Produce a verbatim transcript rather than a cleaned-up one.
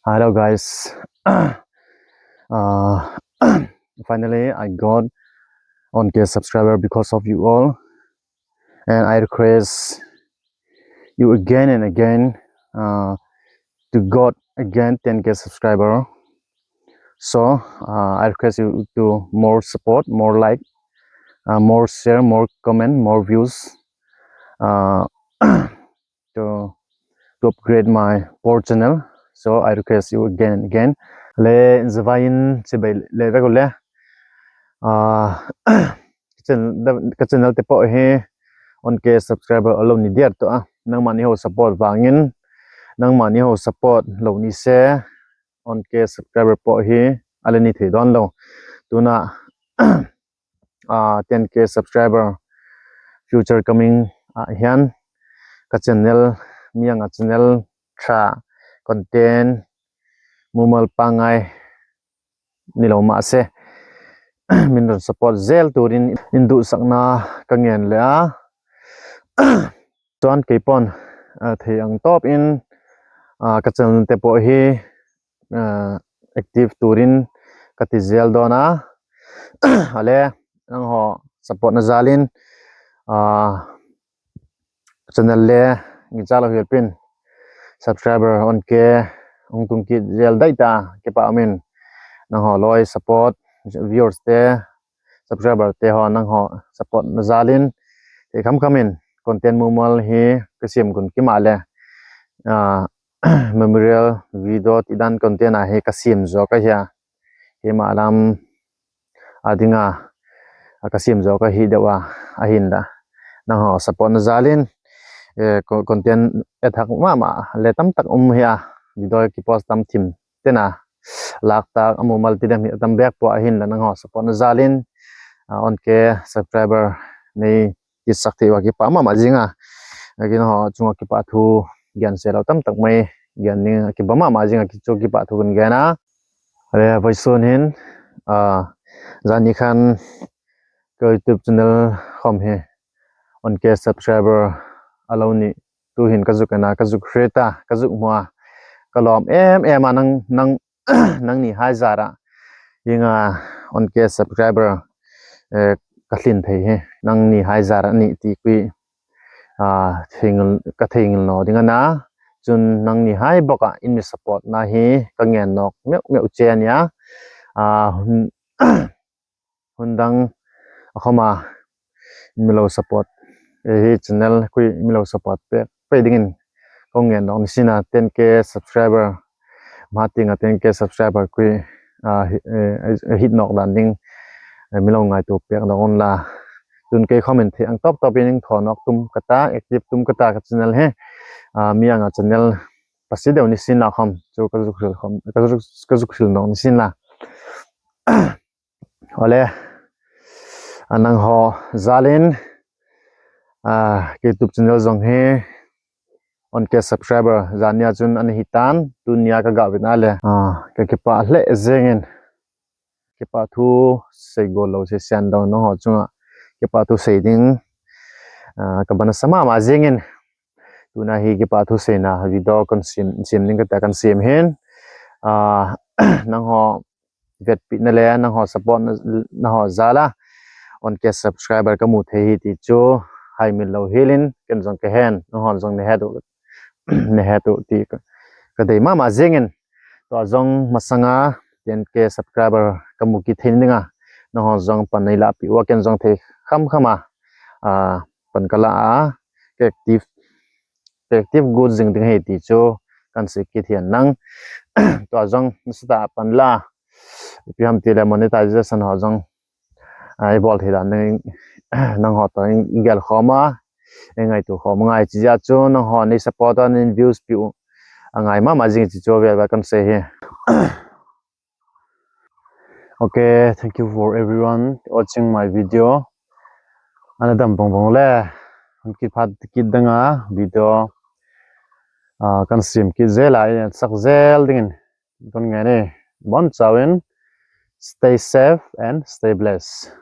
Hello guys. Uh, finally, I got one K subscriber because of you all, and I request you again and again, uh, to got again ten K subscriber. So uh, I request you to more support, more like, uh, more share, more comment, more views, uh, to to upgrade my poor channel. So I request you again and again. Le, javain chibai le vek ule. Ah, ka channel te po hi one K subscriber alou ni dia to a. Nangma ni ho support vangin, nangma ni ho support lou ni se one K subscriber po hi ale ni thei don lou. Tuna uh, ten K subscriber future coming uh, hian ka channel, mianga channel, tha, content, mumal pangai ni lo ma se. Min ron support zel turin in duhsakna ka ngen le a. Chuan kei pon uh, thei ang top in uh, ka channel te po hi uh, active turin ka ti zel don a. Ale, nangho support na jalin uh, channel le ngi chalo helpin subscriber one K ong tung kit zel dai ta ke pa min nangho loi support viewers te subscriber te ho nangho support na jalin te kham khamin content mumal hi ka siam kun kima le uh, memorial video ti dan content a hi ka siam zo ka hia. Hima lam adinga ka siam zo ka hi deuh a, ahin la nangho support na jalin eh, content e thak mama le tam tak um hia, video ki post tam thim tena lak tak amu mal ti dem hi tam bek po ahin la nangho support na jalin uh, one K subscriber nei ti sak thei wa ki pa mama jinga akin ho chunga ki pa thu gian se lo tam tak mai gian ni ki ba mama jinga ki chu ki pa thu kun gena. Ale, vawisun hin uh, zani khan ka YouTube channel khom hi one K subscriber alou ni tu hin ka zuk ana ka zuk hreta ka zuk hmua ka lom em em a nang nang nang ni hai zara inga one K subscriber eh, ka hlin thei hi nang ni hai zara ni ti kui uh, thingil ka thingil no ding ana. Chun nang ni hai boka in mi support na hi ka ngen nok meu meu che ania. Uh, hun, hun dang a khoma mi lo support e hi channel kui mi lo support pe pe dingin kong ngen nok ni sina ten K subscriber ma tinga ten K subscriber kui a hit nok dan ding mi lo ngai tu pek nok on la. Tun kei comment thei ang top top in tho nok tum kata active tum kata ka channel he mi anga channel pasi deu ni sin la khom chu ka zuk hril khom ka zuk ka zuk hril nok ni sin la. Ole, anang ho zalin a YouTube channel zong hi one K subscriber zania chun an hi tan tunia ka ga vin ale a ka kipa hle zengin kipa thu sei go lo se sian dong nong ho chunga kipa thu sei ding a ka bana sama ma zengin tuna hi kipa thu seina video kan sim sim ding ka ta kan sim hin a nang ho vetpina le nang ho support na ho zala one K subscriber ka mu thei hi ti chu hai min lo hilin ken zong ka hen nang ho zong ne hetu ne hetu ti ka dei mama zengin to zong masanga ten K subscriber ka mu ki thei ninga nang ho zong pan nei la pi wa ken zong thei kham khama a pan ka la a active active good zing ding hei ti chu kan si kit hian nang to zong sita pan la ipi ham ti le monetization ho zong ai bol thei dan nang nang ho to gel khoma e ngai tu khoma ngai chi ja chu nang ho ni support an views piu a ngai mama zing chi chu vel ba kan se hi. Okay, thank you for everyone watching my video. Ana dam bong bong le. Hon kit phat kit danga video. Ah, kan sim kit zel a in sak zel dingin. Kon ngai ni. Bon chawin. Stay safe and stay blessed.